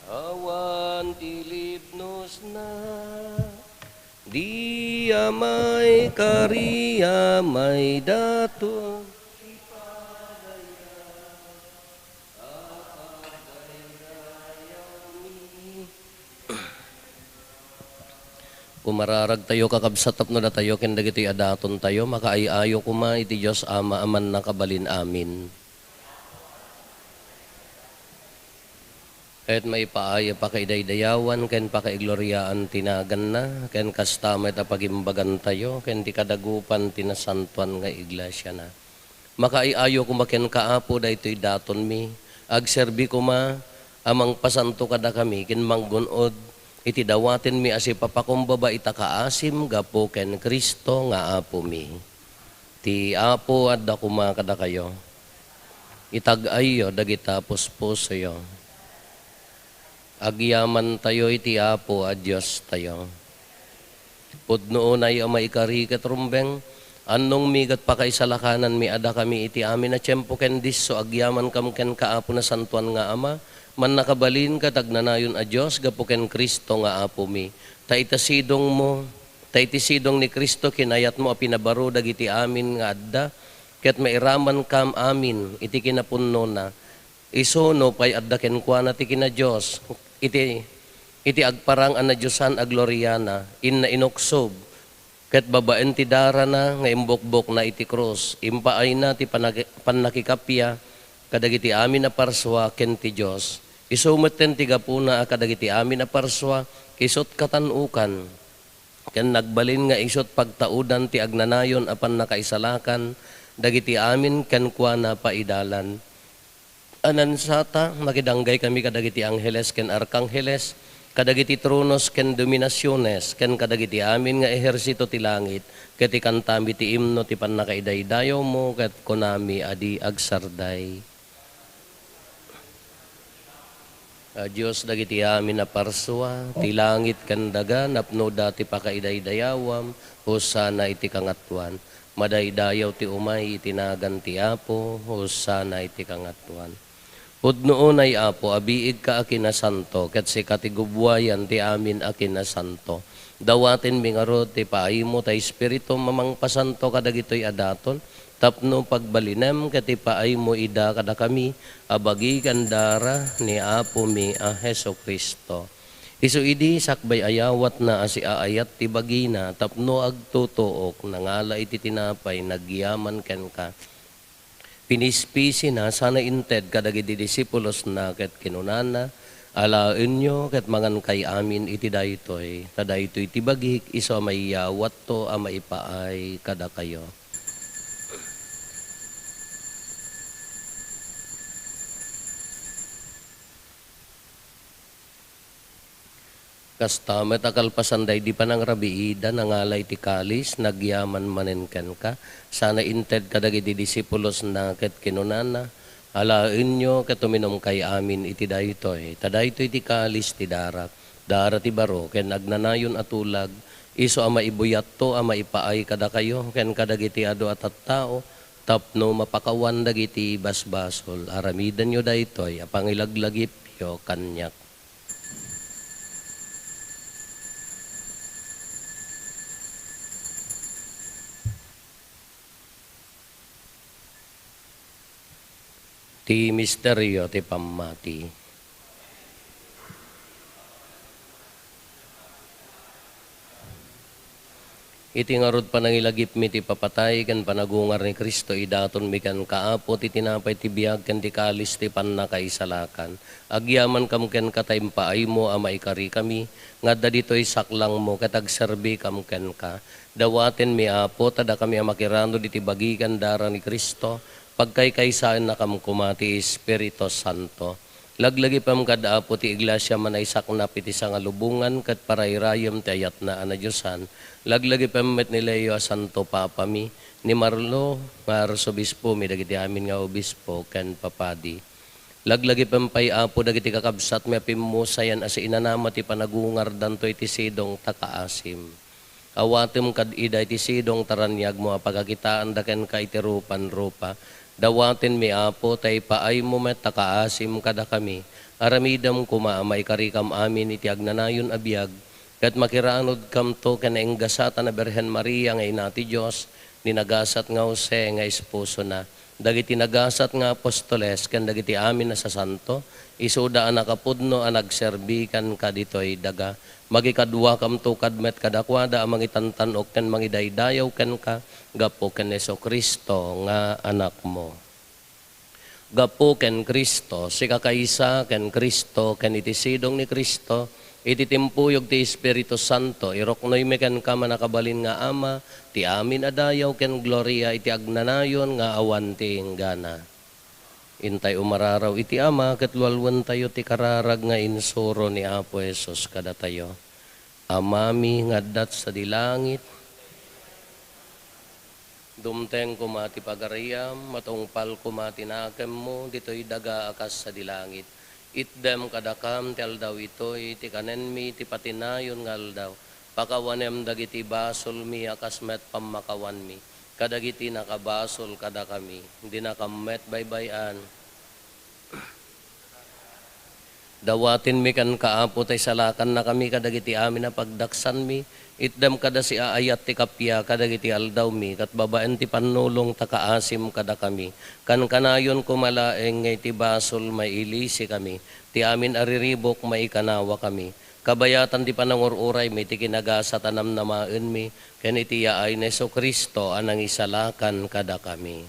Awan ti libnosna, di amay kari amay daton. Kumararagtayo, kakabsat, tapno datayo ken dagitoy a datontayo, makaay-ayo koma iti Dios Ama a Mannakabalin. Amin. Ket maipaay a pakaidaydayawan ken pakaigloriaan ti naganna, ken kasta met a pagimbagantayo ken ti kadagupan ti nasantoan nga iglesiana. Makaay-ayo koma kenka, Apo, daytoy datonmi. Agserbi koma a mangpasanto kadakami ken manggun-od iti dawatenmi a sipapakumbaba ita kaasim gapu ken Cristo nga Apomi. Ti Apo adda koma kadakayo. Itag-ayyo dagita puspusoyo. Agyamantayo iti Apo a Diostayo. Pudno unay a maikari ket rumbeng, annongmi ket pakaisalakananmi a dakami iti amin a tiempo ken disso agyamankam kenka, Apo Nasantoan nga Ama, mannakabalin ket agnanayon a Dios gapu ken Cristo nga Apomi. Ta ita sidongmo, ta iti sidong ni Cristo kinayatmo a pinabaro dagiti amin nga adda, ket mairamankam amin iti kinapunona. Isu nupay adda kenkuana ti kinadios, iti, iti agparang a nadiosan a gloriana, inna inuksob, ket babaen ti darana nga imbukbokna iti krus, impaayna ti panaki-, pannakikappia kadagiti amin a parsua ken ti Dios. Isu metten ti gapuna a kadagiti amin a parsua, isut' katan-okan, ken nagbalin nga isut' pagtaudan ti agnanayon a pannakaisalakan dagiti amin kenkuana paidalan. Anansata, makidanggay kami kadagiti angheles ken arkangheles, Kadagiti tronos ken dominasiones, ken kadagiti amin nga ehersito ti langit, ket ikantami ti imno ti pannakaidaydayawmo, ket kunami a di agsarday. A Dios, dagiti amin a parsua, ti langit ken daga, napnoda ti pakaidaydayawam, Hosanna iti kangatoan. Madaydayaw ti umay iti nagan ti Apo, Hosanna iti kangatoan. Pudno unay, Apo, a biigka a kinasanto, ket sika ti gubuayan ti amin a kinasanto. Dawatenmi ngarud ti paaymo ta Espiritum a mangpasanto kadagitoy a daton, tapno pagbalinem ket ipaaymo ida kadakami a bagi ken dara ni Apomi a Jesu-Cristo. Isu idi sakbay ayawatna a siaayat ti bagina tapno agtutuok, nangala iti tinapay, nagyaman kenka. Pinispisina sana inted kadagiti disipulosna ket kinunana, "Alaenyo ket mangankay amin iti daytoy, ta daytoy ti bagik isu a maiyawatto a maipaay kadakayo." Kasta met a kalpasan daydi panangrabiida, nangala iti kalis, nagyaman manen kenka, sana inted kadagiti disipulosna ket kinunana, "Alaenyo ket uminumkay amin iti daytoy, ta daytoy ti kalis ti darak, dara ti baro ken agnanayon a tulag, isu a maibuyatto a maipaay kadakayo ken kadagiti adu a tattao, tapno mapakawan dagiti basbasol. Aramidenyo daytoy a pangilaglagipyo kaniak." Ti misterio ti pammati. Iti ngarud panangilagipmi ti papatay ken panagungar ni Cristo, idatonmi kenka, Apo, ti tinapay ti biag ken ti kalis ti pannakaisalakan. Agyamankam kenka ta impaaymo a maikarikami nga adda ditoy saklangmo ket agserbikam kenka. Dawatenmi, Apo, ta dakami a makiranud iti bagi ken dara ni Cristo, pagkaykaysaennakam koma ti Espiritu Santo. Laglagipem kad Apo ti Iglesia a maisaknap iti sangalubongan ket parayrayem ti ayatna a nadiosan. Laglagipem met ni Leo a Santo Papami, ni Marlo nga Arsobispomi, dagiti amin nga obispo ken papadi. Laglagipem pay, Apo, dagiti kakabsatmi a pimmusayan a siinanama ti panagungardanto iti sidong ta kaasim. Awatem kad ida iti sidong ta raniagmo a pagakitaanda kenka iti rupan-rupa. Dawatenmi, Apo, ta ipaaymo met ta kaasim kadakami. Aramidem koma a maikarikam amin iti agnanayon a biag, ket makiranudkamto ken nainggasatan a Birhen Maria nga Ina ti Dios, ni nagasat nga Jose nga esposona, dagiti nagasat nga apostoles, ken dagiti amin a sasanto, isuda a nakapudno a nagserbi kenka ditoy daga. Makikaduakamto kad met kadakuada a mangitantan-ok ken mangidaydayaw kenka gapu ken Jesu-Cristo nga Anakmo. Gapu ken Cristo, sikakaysa ken Cristo, ken iti sidong ni Cristo, iti timpuyog ti Espiritu Santo, iruknoymi kenka, mannakabalin nga Ama, ti amin a dayaw ken gloria iti agnanayon nga awan ti inggana. Intay umararaw iti Ama ket lualuentayo ti kararag nga insuro ni Apo Jesus kadatayo. Amami nga adda sadi langit, dumteng koma ti pagariam, matungpal koma ti nakemmo ditoy daga a kas sadi langit. Itdem kadakam ti aldaw itoy ti kanenmi ti patinayon nga aldaw. Pakawanem dagiti basolmi a kas met pammakawanmi kadagiti nakabasol kadakami. Dinakam met baybay-an. Dawatenmi kenka, Apo, ta isalakannakami kadagiti amin a pagdaksanmi. Itdem kada siaayat ti kappia kadagiti aldawmi, ket babaen ti pannulong ta kaasim kadakami. Kankanayon koma laeng nga iti basol mailisikami, ti amin a riribuk maikanawakami. Kabayatan ti panangur-uraymi ti kinagasat a namnamaenmi, ken iti yaay ni Jesu-Cristo a nangisalakan kadakami.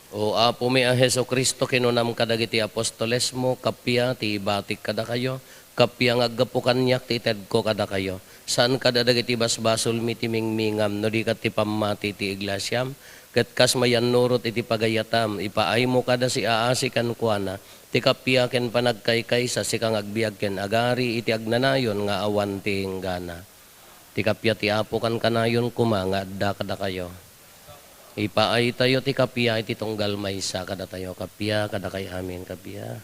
O Apomi a Jesu-Cristo, kinunam kadagiti apostolesmo, kappia ti ibatik kadakayo, Kappia nga aggapu kaniak ti itedko kadakayo. Saan kada dagiti basbasolmi ti mingmingam, no di ket ti pammati ti iglesiam, ket kas mayannurot iti pagayatam, ipaaymo kada siaasi kenkuana, ti kappia ken panagkaykaysa, sika nga agbiag ken agari iti agnanayon nga awan ti inggana. Ti kappia ti Apo kankanayon koma nga adda kadakayo. Ipaaytayo ti kappia iti tunggal maysa kadatayo, kappia kadakay amin, kappia.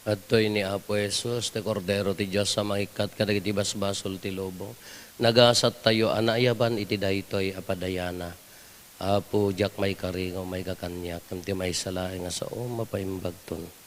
Adtoy ni Apo Jesus, ti Kordero ti Dios a mangikkat kadagiti basbasol ti lubong. Nagasattayo a naayaban iti daytoy a padayana. Apo, diak maikari nga umayka kaniak, ngem ti maysa laeng a sao mapaimbagton.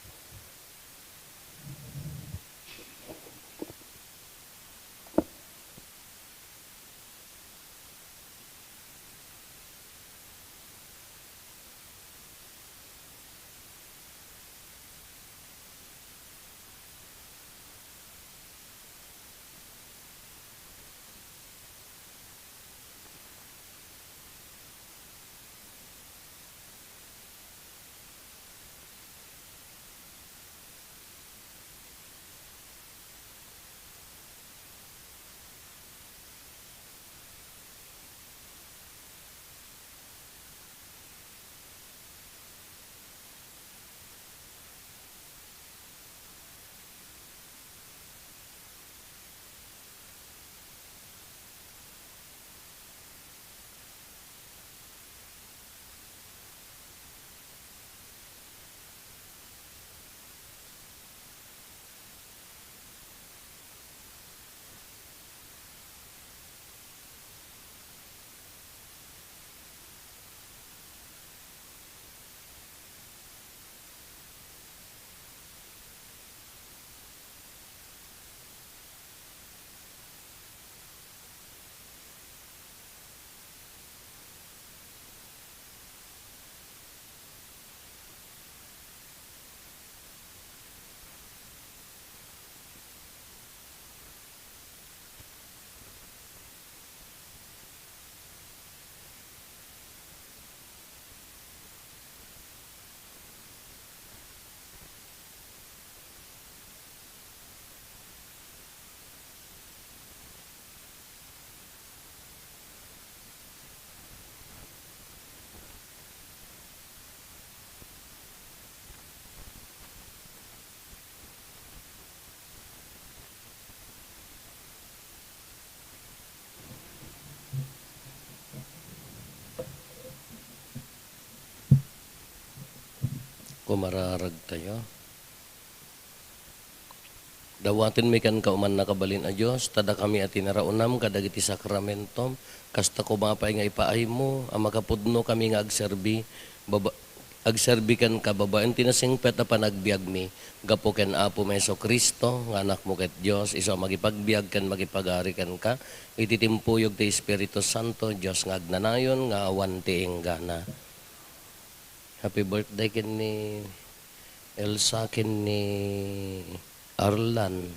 Kumararagtayo. Dawatenmi kenka, O mannakabalin a Dios, ta dakami a tinaraonam kadagiti sakramentom, kasta koma pay nga ipaaymo a makapudnokami nga agserbi, baba-, agserbi kenka babaen ti nasingpet a panagbiagmi, gapu ken Apomi Jesu-Cristo nga Anakmo ket Dios, isu a makipagbiag ken makipagari kenka iti timpuyog ti Espiritu Santo, Dios nga agnanayon nga awan ti inggana. Happy birthday ken ni Elsa ken ni Arlan.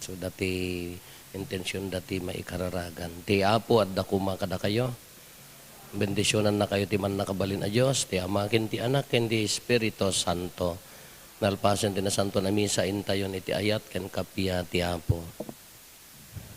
So, dati intention dati maikararagan. Ti Apo adda koma kadakayo. Bendisionannakayo ti mannakabalin a Dios, ti Ama ken ti Anak ken ti Espiritu Santo. Nalpasen ti Nasanto a Misa, intayon iti ayat ken kappia ti Apo.